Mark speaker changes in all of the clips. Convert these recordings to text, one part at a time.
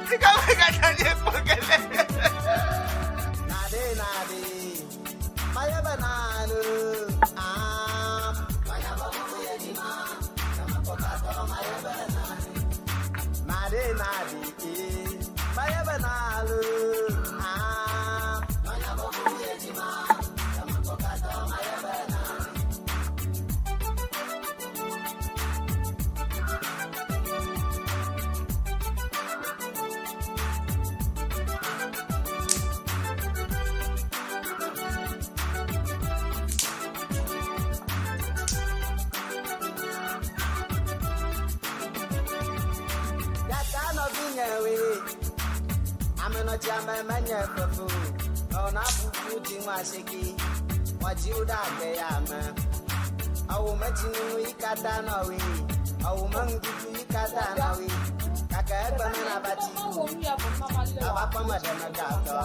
Speaker 1: Sika me katã nye kpɔ gele.
Speaker 2: Yata nɔvinyewoe, amenɔtsiame menye fefe o, nɔna fufu dzi ŋu aseke, ŋɔdziwo ɖe agbe ya me. Awu metsinunu yi katã nɔwoe, awu me nuɖuɖu yi katã nɔwoe, gake egbe mena va tsi ko, ava kpɔ me ɖe megatɔ.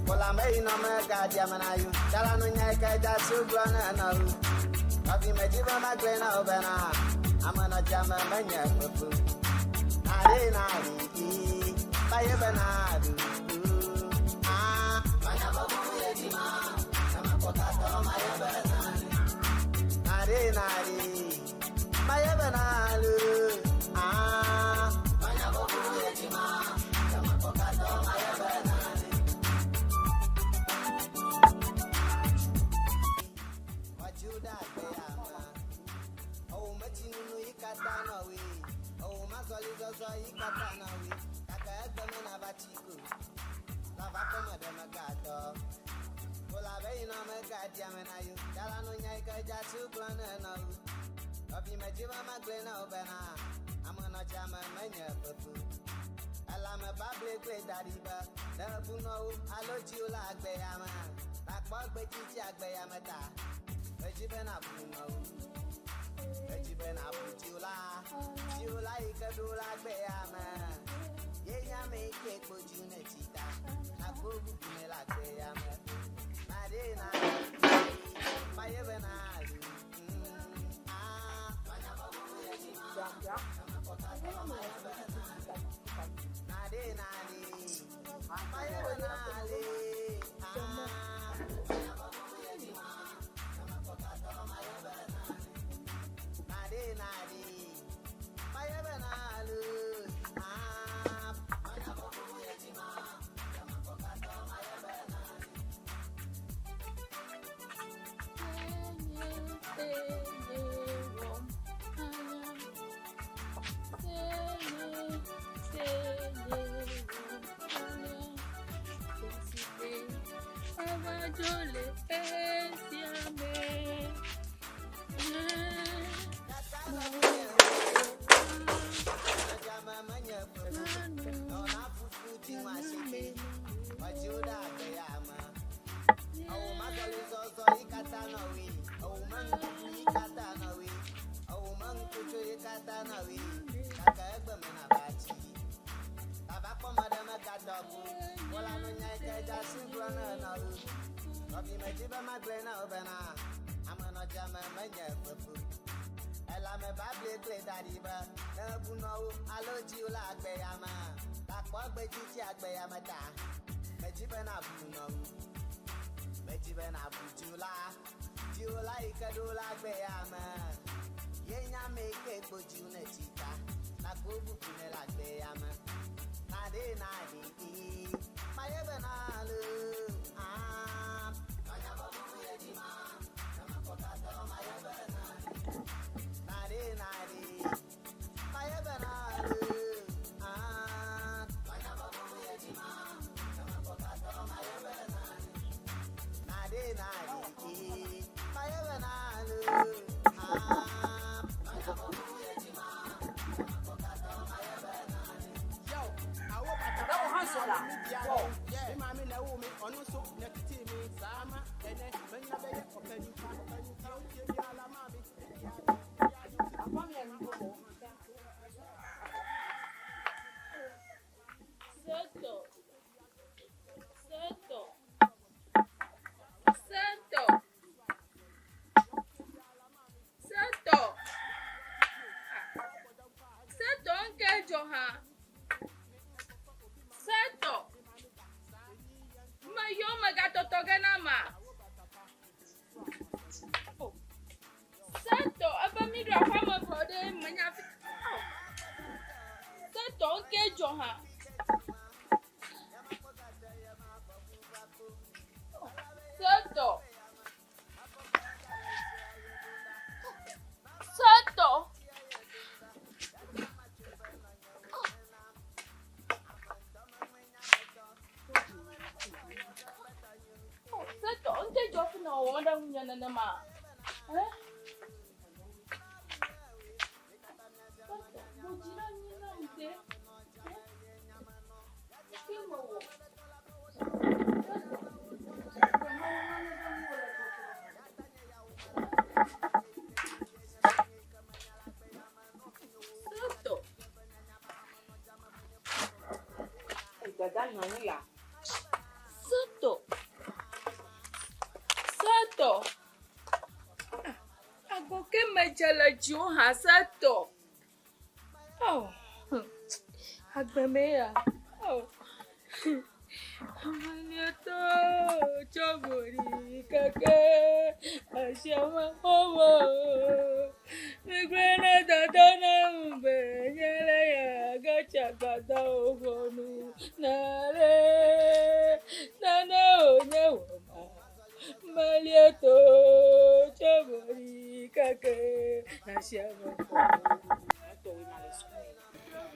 Speaker 2: Kola me yi nɔ me gadia me na yo, dala nu nya yi ke dzasi gblɔ ne nɔwo. Nɔvi medzi be magblɔe na wo bena, amenɔtsiame menye fefe o. Nare nare ee, baye be naru ah. Nare nare, baye be naru ah. Wajuda gbeyama, owo metsinunu yi katã nɔwoe, owo mazɔlizɔzɔ yi katã nɔwoe, gake egbe mena va tsi ko, lava kɔme ɖe megatɔ. Kola be yinɔ megadia me na yo, dala nu nya yi ke dzasi gblɔ ne nɔwo. Nɔvi medzi be magblɔe na wo bena, amenɔtsiame menye fefe o. Elame bable gblɔe da ɖi be, ne bunɔwo alo dziwo le agbe ya me, nakpɔ gbetsitsi agbe ya me ta. Medzi be nabu nɔwo. Medzi be nabu dziwo la, dziwo la yi ke ɖo le agbe ya me. Ye nye ame yi ke kpo dziwo ne tsi ta, nakpɔ bubu ne le agbe ya me. Naɖe na, maye be nalu, mm, ah. Naɖe naɖe, maye be nale, ah. Naɖe naɖe, maye be nalu, ah. Nɔvi medzi be magblɔe na wo bena, amenɔtsiame menye fefe o. Elame bable gblɔe da ɖi be, ne bunɔwo alo dziwo le agbe ya me, nakpɔ gbetsitsi agbe ya me ta. Medzi be nabu nɔwo. Medzi be nabu dziwo la, dziwo la yi ke ɖo le agbe ya me. Ye nye ame yi ke kpo dziwo ne tsi ta, nakpɔ bubu ne le agbe ya me. Naɖe naɖe ee, maye be nalu ah. Naɖe naɖe, maye be nalu ah. Naɖe naɖe ee, maye be nalu ah.
Speaker 3: Seto. Seto. Seto. Seto. Seto nke dzɔ hã. Ŋke dzɔ hã. Setɔ. Setɔ. Setɔ, ŋke dzɔ fi nɔ wɔwɔm ɖe ŋunye nenema? Eh? Setɔ, wò dzi ɖe anyi nam ɖe. Eh? Ŋke mewɔ? Setɔ, ɖe mewɔ nane ɖe ŋuwò le gbɔgblɔ me? Setɔ.
Speaker 4: Dada nyɔnu ya.
Speaker 3: Setɔ. Setɔ. Ago ke medze le dziwò hã setɔ. Oh. Agbe me ya. Oh. Amaniatɔ tsɔ bori keke asiame ƒoƒo. Migblɔe na dada na be nye le ya gatsi agbadɔ ƒonu na le nane wònye wɔma. Maliato tsɔ bori keke asiame ƒoƒo.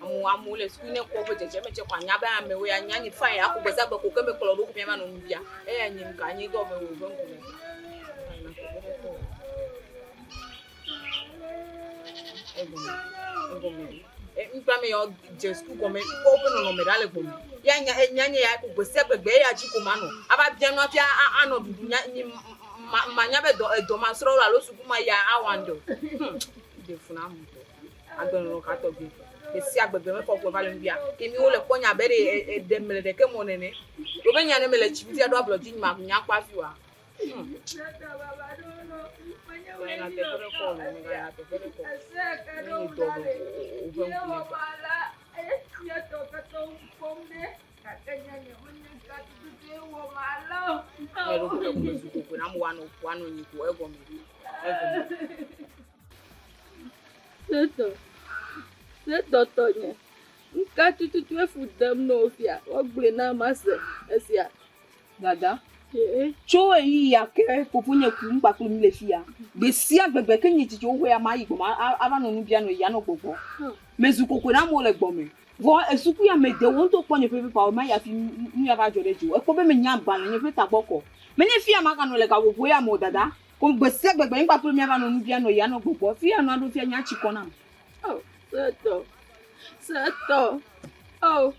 Speaker 4: Amewo amewo le suku ne kpɔ woƒe dzedzeme tse ko anya be amewo ya nya nye fine ako gbe sia gbe ko ke me kplɔ ɖo ko mía va nɔ nu bia. Eya nye nu ka nye dɔ be wo be ŋkume. Egɔme egɔme ŋkpa me yɔ dze suku gɔme kpɔ woƒe nɔnɔme ɖa le gbɔme. Ya nya nya nye ya ko gbe sia gbe gbe eya dzi ko manɔ. Ava bia nu hafi anɔ ɖuɖu nya nyi ma manya be dɔ edɔ ma srɔ̃ alo suku ma ya awɔ ŋdɔ. Hmm ɖe fu na ame ŋutɔ. Agbenɔnɔ ka tɔgbi? Gbe sia gbe gbe mefɔ ƒe va le nu bia. Ke mi wole kpɔ nya be ɖe eɖe mele ɖeke mɔ nene. Wobe nya ne mele tsi ŋuti aɖo ablɔ dzi ma nya kpɔ hafi wa. Megayina teƒe ɖe kɔ o, megayina teƒe ɖe kɔ o. Ne nye dɔ be woƒe ŋkume kɔ. Ame ɖewo ƒe ŋkume zu kokoe na amewo anɔ ƒu anɔ nyi ko egɔme. Egɔme.
Speaker 3: Setɔ, setɔ tɔnye, nuka tututue fu ɖem na wò fia? Woagblɔe na mase esia.
Speaker 4: Dada, tso ɣeyiɣi ya ke fofonye ku ŋu kpakple mi le fiya. Gbe sia gbe gbe ke nye tsitsi woxɔe ama yi gbɔme ava nɔ nu bia nɔ yi anɔ gbɔgbɔ. Mezu kokoe na amewo le gbɔme. Vɔ esuku ya mede wo ŋutɔ kpɔ nye ƒe pepawo mayi hafi nu ya va dzɔ ɖe dziwò. Ekpɔ be menya agbalẽ nye ƒe tagbɔ kɔ. Menye fiya maganɔ le gaƒoƒo ya me o dada. Ko gbe sia gbe gbe ŋkpa kple mía va nɔ nu bia nɔ yi anɔ gbɔgbɔ fi ya nɔ aɖo fia nya tsi kɔ nam.
Speaker 3: Oh, setɔ, setɔ, oh,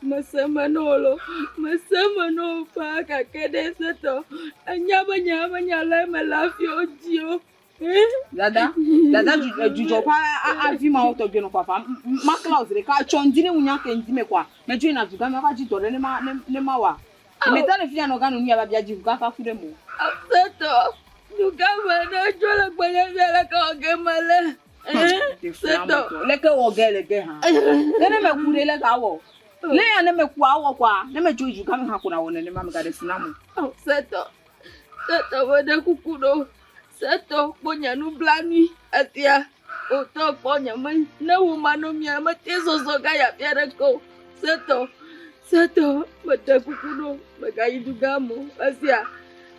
Speaker 3: mese me no lo, mese me no fa gake ɖe setɔ, enya be nya be nya le eme le afi wo dzi o.
Speaker 4: Dada, dada dzudzɔ ƒe avi mawo tɔgbi nɔ fafa. Makla zi ɖeka tsɔ ŋdi ne ŋunya ke ŋdi me kɔa, medzo yina dugã me va dzi dɔ ɖe ne ma ne ma wa. Meta le fia nɔ ganu nu ya babia dzi ʋu kaka ku ɖe mo.
Speaker 3: Aƒetɔ, dugã me ne dzo le gbenye fia le ke wɔ ge mele. Setɔ.
Speaker 4: Leke wɔ ge le ge hã. Ne ne me ku ɖe leke awɔ. Le ya ne me ku awɔ kɔa, ne me dzo yi dugã me hã ko na wɔ nenema me gaɖe fu na mo.
Speaker 3: Setɔ, setɔ meɖe kuku ɖo. Setɔ kpɔ nye nublanui esia. Wòtɔ kpɔ nye me ne wò manɔ mia mete zɔzɔ ga yi afi aɖeke o. Setɔ, setɔ meɖe kuku ɖo megayi dugã me o. Esia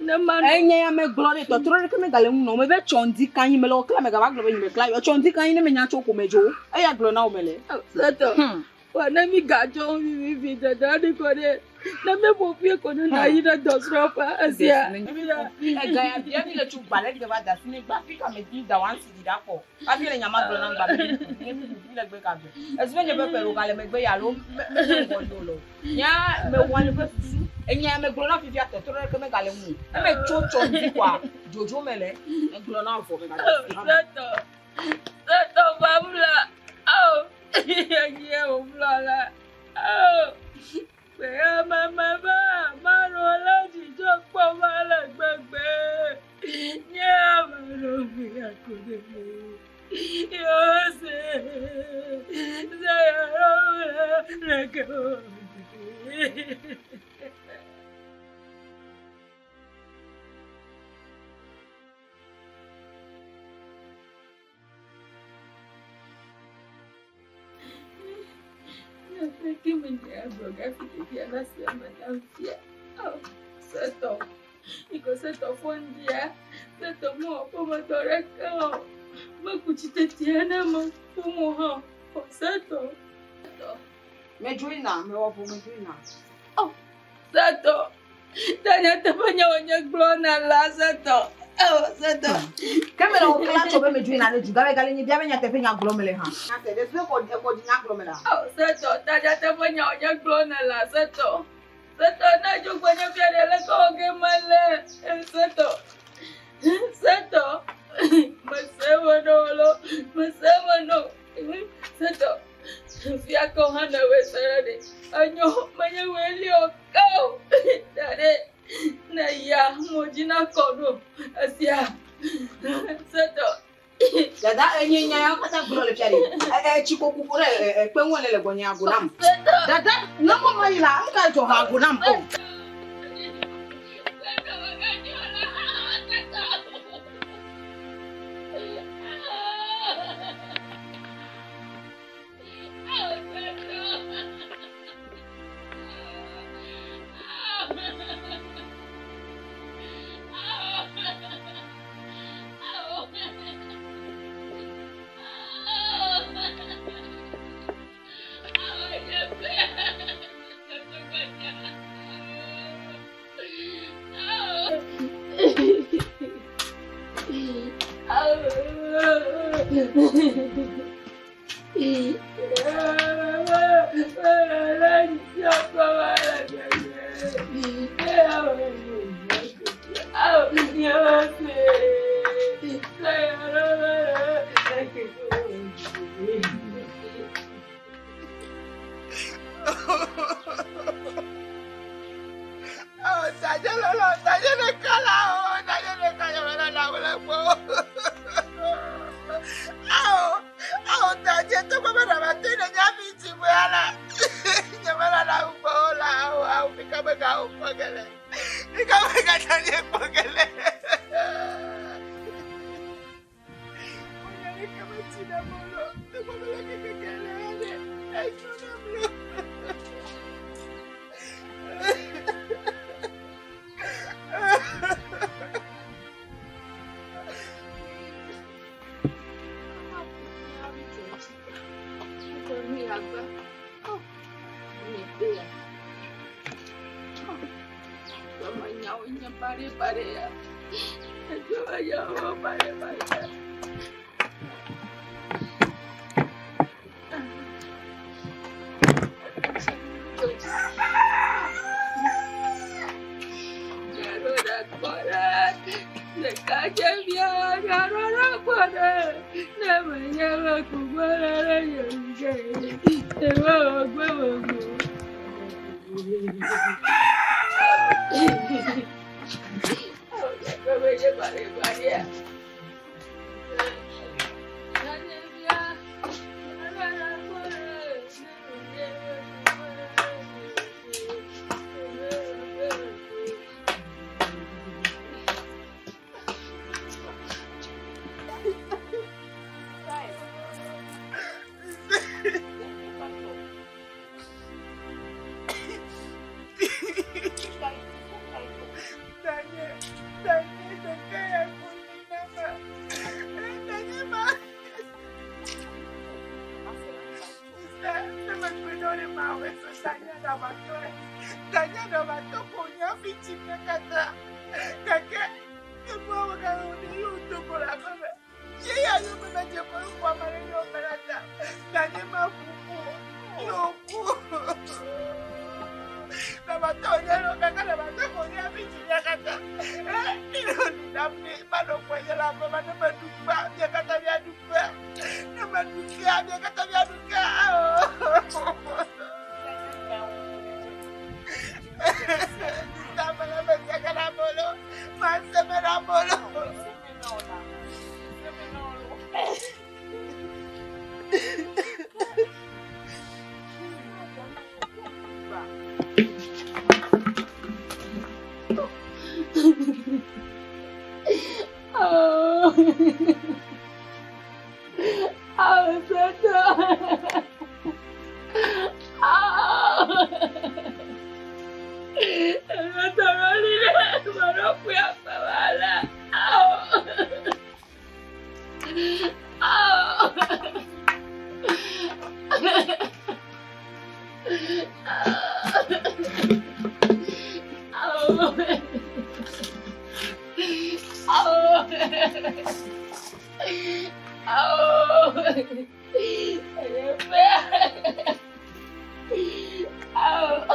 Speaker 3: ne manɔ.
Speaker 4: Enye ya megblɔ ɖe tɔtrɔ ɖeke megale ŋu nɔ mebe tsɔ ŋdi kanyi mele wɔ kla megava gblɔ be nye mekla yɔ tsɔ ŋdi kanyi ne menya tso ko medzo eya gblɔ na wò mele.
Speaker 3: Setɔ. Vɔ ne mi gadzɔ vivivi dede ɖi ko ɖe, ne mi ƒo ƒui ko ne na yi ɖe dɔsrɔ̃ƒe esia.
Speaker 4: Ega ya bia mi le tso gbalẽ gbe va da si ne gba fi ka me di da wan si di da kɔ. Hafi le nyama gblɔ na gba be ne mi ƒo ƒui le gbe ka gbe. Ezu be nye ƒe ƒe ga le megbe ya lo me me ŋgɔ yo lo. Nya me wɔ nye ƒe susu. Enya me gblɔ na fifia tɔtrɔ ɖeke megale ŋu o. Eme tso tsɔ ŋdi kɔa dzodzo mele. Egblɔ na vɔ me ga da si hã.
Speaker 3: Setɔ, setɔ vamla. Ao. Enye wògblɔ la, ao, gbeyameme manɔ le dzidzɔ kpɔm ale gbegbe. Nye ame ɖokui aku ɖe me. Yose, se leke Leke menye agblɔ gafi ɖevia nase eme nam fia? Ao, Setɔ, yi ko Setɔ fɔ ŋdia, Setɔ mewɔ ƒomedɔ ɖeke o. Meku tsi tetea ne meku mo hã o. O, Setɔ. Setɔ.
Speaker 4: Medzo yina, mewɔ vo medzo yina.
Speaker 3: Ao, Setɔ, ta nyateƒe nya wònye gblɔna la, Setɔ. Ao, Setɔ.
Speaker 4: Ke mele wò kla tso be medzo yina ɖe du gã be gale nye bia be nyateƒe nya gblɔm mele hã. Nyateƒe ɖe kɔ ekɔ dzi nya gblɔm mele.
Speaker 3: Ao, Setɔ, ta nyateƒe nya wònye gblɔna la, Setɔ. Setɔ, ne edzo gbɔnye fia ɖe leke wɔ ge mele? Setɔ, Setɔ, mese eme na wò lo, mese eme na wò. Setɔ, fia ke wò hã nèwɔe se ɖe ɖe. Enyo, menye wòe li o ke o. Da ɖe, ne ya mo dzi nakɔ ɖo esia. Setɔ.
Speaker 4: Dada, enye nya yawo katã gblɔ le fia ɖe. Etsi koku ƒo ɖe ekpe ŋu le gbɔnye ago nam. Dada, ne mo meyi la, nu ka dzɔ hã ago nam o.
Speaker 3: Maɖo ƒui aƒe wala. Ao. Ao. Ao. Ao. Ao.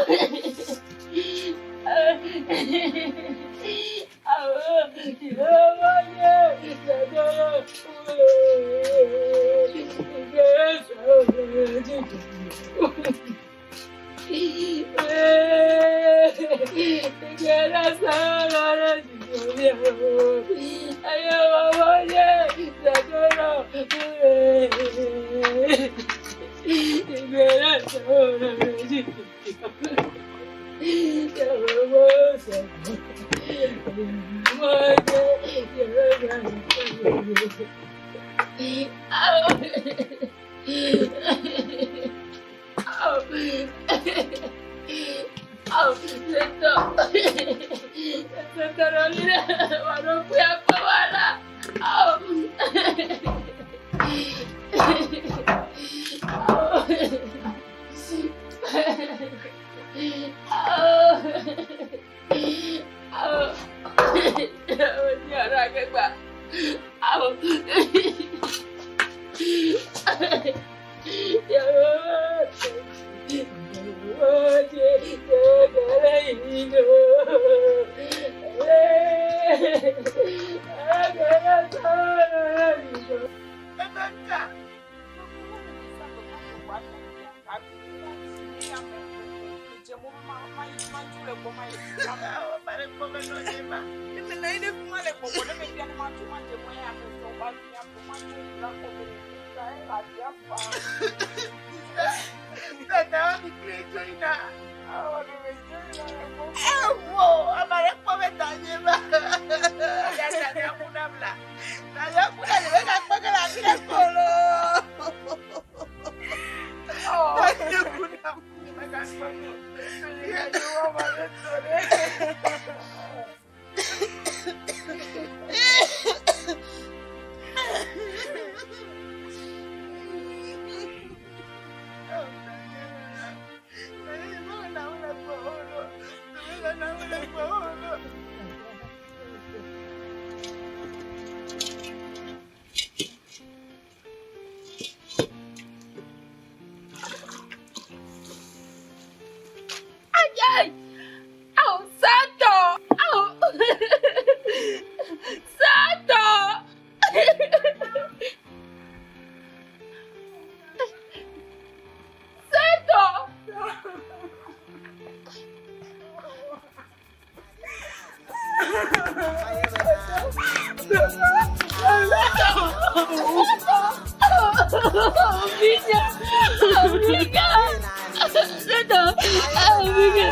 Speaker 3: Ai! Au, Sato! Au! Sato! Sato! Amiga! Amiga! Sato! Amiga!